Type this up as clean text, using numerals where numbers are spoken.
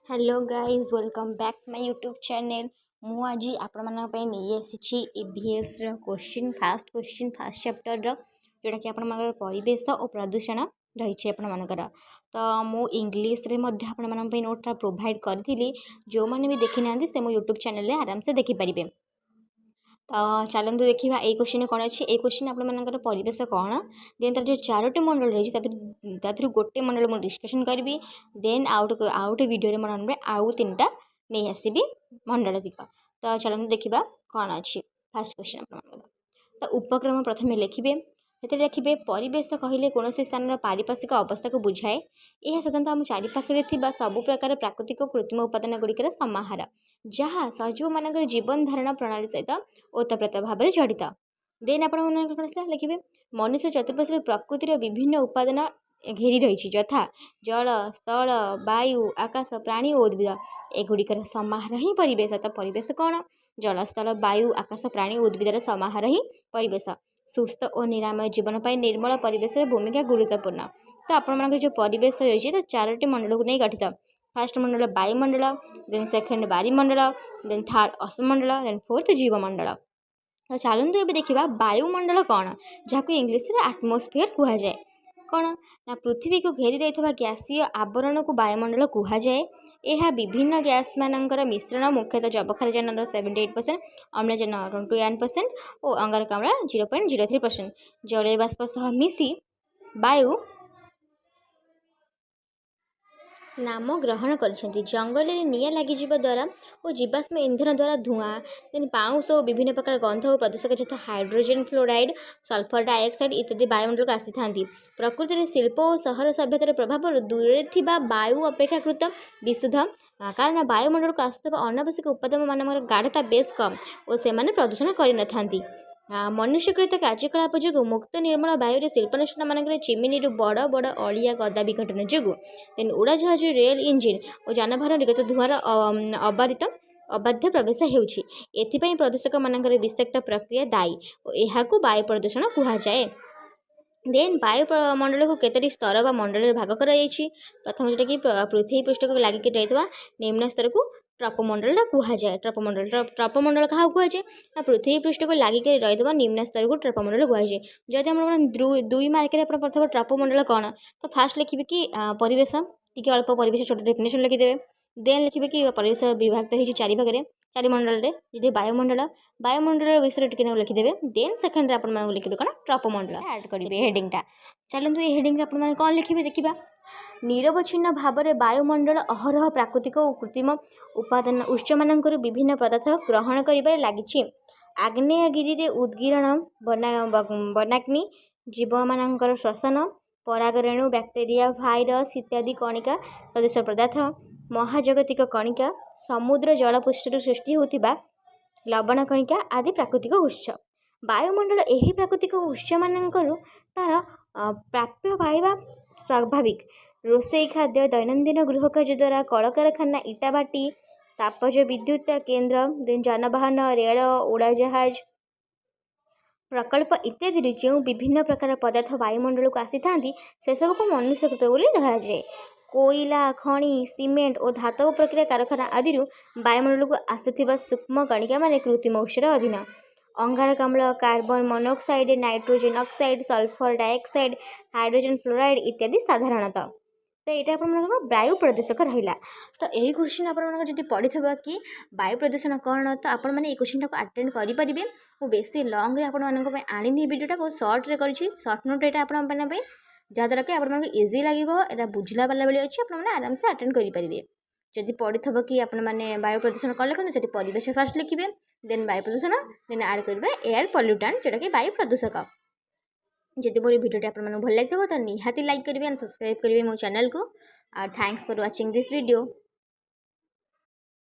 Hello guys, welcome back my YouTube channel. ମୁଁ ଆଜି ଆପଣମାନଙ୍କ ପାଇଁ ନେଇ ଆସିଛି ଇଭିଏସ୍ର କୋଶ୍ଚିନ୍, ଫାଷ୍ଟ କୋଶ୍ଚିନ୍, ଫାଷ୍ଟ ଚାପ୍ଟରର, ଯେଉଁଟାକି ଆପଣମାନଙ୍କର ପରିବେଶ ଓ ପ୍ରଦୂଷଣ ରହିଛି ଆପଣମାନଙ୍କର। ତ ମୁଁ ଇଂଲିଶରେ ମଧ୍ୟ ଆପଣମାନଙ୍କ ପାଇଁ ନୋଟ୍ଟା ପ୍ରୋଭାଇଡ଼ କରିଥିଲି। ଯେଉଁମାନେ ବି ଦେଖିନାହାନ୍ତି, ସେ ମୋ ୟୁଟ୍ୟୁବ୍ ଚ୍ୟାନେଲ୍ରେ ଆରାମସେ ଦେଖିପାରିବେ। ତ ଚାଲନ୍ତୁ ଦେଖିବା ଏଇ କୋଶ୍ଚିନ୍ କ'ଣ ଅଛି। ଏଇ କୋଶ୍ଚିନ୍ ଆପଣମାନଙ୍କର ପରିବେଶ କ'ଣ, ଦେନ୍ ତାର ଯେଉଁ ଚାରୋଟି ମଣ୍ଡଳ ରହିଛି, ତା ଦେହରୁ ଗୋଟେ ମଣ୍ଡଳ ମୁଁ ଡିସ୍କସନ୍ କରିବି। ଦେନ୍ ଆଉ ଗୋଟେ ଭିଡ଼ିଓରେ ମୁଁ ଆଉ ତିନିଟା ନେଇ ଆସିବି ମଣ୍ଡଳ ଦିଗ। ତ ଚାଲନ୍ତୁ ଦେଖିବା କ'ଣ ଅଛି ଫାଷ୍ଟ କୋଶ୍ଚିନ୍ ଆପଣମାନଙ୍କର। ତ ଉପକ୍ରମ ପ୍ରଥମେ ଲେଖିବେ। ସେଥିରେ ଲେଖିବେ, ପରିବେଶ କହିଲେ କୌଣସି ସ୍ଥାନର ପାରିପାର୍ଶ୍ୱିକ ଅବସ୍ଥାକୁ ବୁଝାଏ। ଏହା ସାଧାରଣତଃ ଆମ ଚାରିପାଖରେ ଥିବା ସବୁ ପ୍ରକାର ପ୍ରାକୃତିକ, କୃତ୍ରିମ ଉପାଦାନ ଗୁଡ଼ିକର ସମାହାର, ଯାହା ସଜୀବମାନଙ୍କର ଜୀବନ ଧାରଣ ପ୍ରଣାଳୀ ସହିତ ଓତପ୍ରୋତ ଭାବରେ ଜଡ଼ିତ। ଦେନ୍ ଆପଣମାନଙ୍କର କ'ଣ ଆସିଲା ଲେଖିବେ, ମନୁଷ୍ୟ ଚତୁଃପାର୍ଶ୍ୱରେ ପ୍ରକୃତିର ବିଭିନ୍ନ ଉପାଦାନ ଘେରି ରହିଛି, ଯଥା ଜଳ, ସ୍ଥଳ, ବାୟୁ, ଆକାଶ, ପ୍ରାଣୀ ଓ ଉଦ୍ଭିଦ। ଏଗୁଡ଼ିକର ସମାହାର ହିଁ ପରିବେଶ। ତ ପରିବେଶ କ'ଣ? ଜଳ, ସ୍ଥଳ, ବାୟୁ, ଆକାଶ, ପ୍ରାଣୀ ଓ ଉଦ୍ଭିଦର ସମାହାର ହିଁ ପରିବେଶ। ସୁସ୍ଥ ଓ ନିରାମୟ ଜୀବନ ପାଇଁ ନିର୍ମଳ ପରିବେଶର ଭୂମିକା ଗୁରୁତ୍ୱପୂର୍ଣ୍ଣ। ତ ଆପଣମାନଙ୍କର ଯେଉଁ ପରିବେଶ ରହିଛି, ତା ଚାରୋଟି ମଣ୍ଡଳକୁ ନେଇ ଗଠିତ। ଫାଷ୍ଟ ମଣ୍ଡଳ ବାୟୁମଣ୍ଡଳ, ଦେନ୍ ସେକେଣ୍ଡ ବାରିମଣ୍ଡଳ, ଦେନ୍ ଥାର୍ଡ଼ ଅଶ୍ମମଣ୍ଡଳ, ଦେନ୍ ଫୋର୍ଥ ଜୀବମଣ୍ଡଳ। ତ ଚାଲନ୍ତୁ ଏବେ ଦେଖିବା ବାୟୁମଣ୍ଡଳ କ'ଣ, ଯାହାକୁ ଇଂଲିଶରେ ଆଟମୋସ୍ଫିୟର କୁହାଯାଏ। କ'ଣ ନା ପୃଥିବୀକୁ ଘେରି ରହିଥିବା ଗ୍ୟାସୀୟ ଆବରଣକୁ ବାୟୁମଣ୍ଡଳ କୁହାଯାଏ। ଏହା ବିଭିନ୍ନ ଗ୍ୟାସ୍ମାନଙ୍କର ମିଶ୍ରଣ, ମୁଖ୍ୟତଃ ଯବକ୍ଷାରଜାନର 78%, ଅମ୍ଳଜାନ 21% ଓ ଅଙ୍ଗାରକାମ୍ଳ 0.03% ଜଳୀୟ ବାଷ୍ପ ସହ ମିଶି ବାୟୁ ନାମ ଗ୍ରହଣ କରିଛନ୍ତି। ଜଙ୍ଗଲରେ ନିଆଁ ଲାଗିଯିବା ଦ୍ୱାରା ଓ ଜୀବାଶ୍ମ ଇନ୍ଧନ ଦ୍ୱାରା ଧୂଆଁ, ଦେନ୍ ପାଉଁଶ ଓ ବିଭିନ୍ନ ପ୍ରକାର ଗନ୍ଧ ଓ ପ୍ରଦୂଷକ ଯଥା ହାଇଡ୍ରୋଜେନ୍ ଫ୍ଲୋରାଇଡ଼୍, ସଲଫର ଡାଇଅକ୍ସାଇଡ଼୍ ଇତ୍ୟାଦି ବାୟୁମଣ୍ଡଳକୁ ଆସିଥାନ୍ତି। ପ୍ରକୃତିରେ ଶିଳ୍ପ ଓ ସହର ସଭ୍ୟତାର ପ୍ରଭାବରୁ ଦୂରରେ ଥିବା ବାୟୁ ଅପେକ୍ଷାକୃତ ବିଶୁଦ୍ଧ, କାରଣ ବାୟୁମଣ୍ଡଳକୁ ଆସୁଥିବା ଅନାବଶ୍ୟକ ଉପାଦାନମାନଙ୍କର ଗାଢ଼ତା ବେଶ୍ କମ୍ ଓ ସେମାନେ ପ୍ରଦୂଷଣ କରିନଥାନ୍ତି। ମନୁଷ୍ୟକୃତ କାର୍ଯ୍ୟକଳାପ ଯୋଗୁଁ ମୁକ୍ତ ନିର୍ମଳ ବାୟୁରେ ଶିଳ୍ପାନୁଷ୍ଠାନମାନଙ୍କରେ ଚିମିନିରୁ ବଡ଼ ବଡ଼ ଅଳିଆ ଗଦା ବିଘଟନ ଯୋଗୁଁ, ଦେନ୍ ଉଡ଼ାଜାହାଜ, ରେଲ୍ ଇଞ୍ଜିନ୍ ଓ ଯାନବାହନ ନିର୍ଗତ ଧୂଆଁର ଅବାରିତ ଅବାଧ୍ୟ ପ୍ରବେଶ ହେଉଛି। ଏଥିପାଇଁ ପ୍ରଦୂଷକମାନଙ୍କର ବିଷାକ୍ତ ପ୍ରକ୍ରିୟା ଦାୟୀ ଓ ଏହାକୁ ବାୟୁ ପ୍ରଦୂଷଣ କୁହାଯାଏ। ଦେନ୍ ବାୟୁମଣ୍ଡଳକୁ କେତୋଟି ସ୍ତର ବା ମଣ୍ଡଳରେ ଭାଗ କରାଯାଇଛି? ପ୍ରଥମ ଯେଉଁଟାକି ପୃଥିବୀ ପୃଷ୍ଠକୁ ଲାଗିକି ରହିଥିବା ନିମ୍ନ ସ୍ତରକୁ ଟ୍ରପୋମଣ୍ଡଳ କୁହାଯାଏ। ଟ୍ରପୋମଣ୍ଡଳ, ଟ୍ରପୋମଣ୍ଡଳ କାହାକୁ କୁହାଯାଏ ନା ପୃଥିବୀ ପୃଷ୍ଠକୁ ଲାଗିକି ରହିଥିବା ନିମ୍ନ ସ୍ତରକୁ ଟ୍ରପୋମଣ୍ଡଳ କୁହାଯାଏ। ଯଦି ଆମର 2 ମାର୍କରେ ଆପଣ ପ୍ରଥମ ଟ୍ରପୋମଣ୍ଡଳ କ'ଣ, ତ ଫାଷ୍ଟ ଲେଖିବେ କି ପରିବେଶ, ଟିକେ ଅଳ୍ପ ପରିବେଶ ଛୋଟ ଡେଫିନେସନ୍ ଲେଖିଦେବେ। ଦେନ୍ ଲେଖିବେ କି ପରିବେଶ ବିଭାକ୍ତ ହେଇଛି ଚାରି ଭାଗରେ, ଚାରି ମଣ୍ଡଳରେ, ଯଦି ବାୟୁମଣ୍ଡଳ, ବାୟୁମଣ୍ଡଳ ବିଷୟରେ ଟିକେ ନାକୁ ଲେଖିଦେବେ। ଦେନ୍ ସେକେଣ୍ଡରେ ଆପଣମାନଙ୍କୁ ଲେଖିବେ କ'ଣ, ଟ୍ରପୋମଣ୍ଡଳ ଆଡ଼୍ କରିବେ ହେଡ଼ିଂଟା। ଚାଲନ୍ତୁ, ଏ ହେଡ଼ିଂରେ ଆପଣମାନେ କ'ଣ ଲେଖିବେ ଦେଖିବା। ନିରବଚ୍ଛିନ୍ନ ଭାବରେ ବାୟୁମଣ୍ଡଳ ଅହରହ ପ୍ରାକୃତିକ ଓ କୃତ୍ରିମ ଉପାଦାନ ଉତ୍ସମାନଙ୍କରୁ ବିଭିନ୍ନ ପଦାର୍ଥ ଗ୍ରହଣ କରିବାରେ ଲାଗିଛି। ଆଗ୍ନେୟଗିରିରେ ଉଦ୍ଗୀରଣ, ବନାଗ୍ନି, ଜୀବମାନଙ୍କର ଶ୍ୱସନ, ପରାଗରେଣୁ, ବ୍ୟାକ୍ଟେରିଆ, ଭାଇରସ୍ ଇତ୍ୟାଦି କଣିକା ସଦୃଶ ପଦାର୍ଥ, ମହାଜାଗତିକ କଣିକା, ସମୁଦ୍ର ଜଳପୃଷ୍ଠରୁ ସୃଷ୍ଟି ହେଉଥିବା ଲବଣ କଣିକା ଆଦି ପ୍ରାକୃତିକ ଉତ୍ସ। ବାୟୁମଣ୍ଡଳ ଏହି ପ୍ରାକୃତିକ ଉତ୍ସମାନଙ୍କରୁ ତା'ର ପ୍ରାପ୍ୟ ପାଇବା ସ୍ୱାଭାବିକ। ରୋଷେଇ, ଖାଦ୍ୟ, ଦୈନନ୍ଦିନ ଗୃହ କାର୍ଯ୍ୟ ଦ୍ୱାରା, କଳକାରଖାନା, ଇଟାଭାଟି, ତାପଜ ବିଦ୍ୟୁତ କେନ୍ଦ୍ର, ଦେନ୍ ଯାନବାହନ, ରେଳ, ଉଡ଼ାଜାହାଜ ପ୍ରକଳ୍ପ ଇତ୍ୟାଦିରୁ ଯେଉଁ ବିଭିନ୍ନ ପ୍ରକାର ପଦାର୍ଥ ବାୟୁମଣ୍ଡଳକୁ ଆସିଥାନ୍ତି, ସେସବୁକୁ ମନୁଷ୍ୟକୃତ ବୋଲି ଧରାଯାଏ। କୋଇଲା ଖଣି, ସିମେଣ୍ଟ ଓ ଧାତବ ପ୍ରକ୍ରିୟା କାରଖାନା ଆଦିରୁ ବାୟୁମଣ୍ଡଳକୁ ଆସୁଥିବା ସୂକ୍ଷ୍ମ କଣିକାମାନେ କୃତ୍ରିମ ଉତ୍ସର ଅଧୀନ। ଅଙ୍ଗାରକାମ୍ଳ, carbon monoxide, nitrogen oxide, sulphur dioxide, hydrogen fluoride ଇତ୍ୟାଦି ସାଧାରଣତଃ। ତ ଏଇଟା ଆପଣମାନଙ୍କର ବାୟୁ ପ୍ରଦୂଷକ ରହିଲା। ତ ଏହି କୋଶ୍ଚିନ୍ ଆପଣମାନଙ୍କର ଯଦି ପଡ଼ିଥିବ କି ବାୟୁ ପ୍ରଦୂଷଣ କ'ଣ, ତ ଆପଣମାନେ ଏଇ କୋଶ୍ଚିନ୍ଟାକୁ ଆଟେଣ୍ଡ କରିପାରିବେ। ମୁଁ ବେଶୀ ଲଙ୍ଗରେ ଆପଣମାନଙ୍କ ପାଇଁ ଆଣିନି, ଭିଡ଼ିଓଟା ବହୁତ ସର୍ଟରେ କରିଛି। ସର୍ଟ ନୋଟ୍ ଏଇଟା ଆପଣମାନଙ୍କ ପାଇଁ, ଯାହାଦ୍ୱାରା କି ଆପଣମାନଙ୍କୁ ଇଜି ଲାଗିବ। ଏଇଟା ବୁଝିଲା ବାଲା ଭଳି ଅଛି, ଆପଣମାନେ ଆରାମସେ ଆଟେଣ୍ଡ କରିପାରିବେ। ଯଦି ପଡ଼ିଥିବ କି ଆପଣମାନେ ବାୟୁ ପ୍ରଦୂଷଣ କ'ଣ ଲେଖନ୍ତୁ, ସେଠି ପରିବେଶ ଫାଷ୍ଟ ଲେଖିବେ, ଦେନ୍ ବାୟୁ ପ୍ରଦୂଷଣ, ଦେନ୍ ଆଡ଼୍ କରିବେ ଏୟାର ପଲ୍ୟୁଟାଣ୍ଟ, ଯେଉଁଟାକି ବାୟୁ ପ୍ରଦୂଷକ। ଯଦି ମୋର ଭିଡ଼ିଓଟି ଆପଣମାନଙ୍କୁ ଭଲ ଲାଗିଥିବ, ତ ନିହାତି ଲାଇକ୍ କରିବେ ଆଣ୍ଡ ସବସ୍କ୍ରାଇବ୍ କରିବେ ମୋ ଚ୍ୟାନେଲକୁ। ଆଉ thanks for watching this video.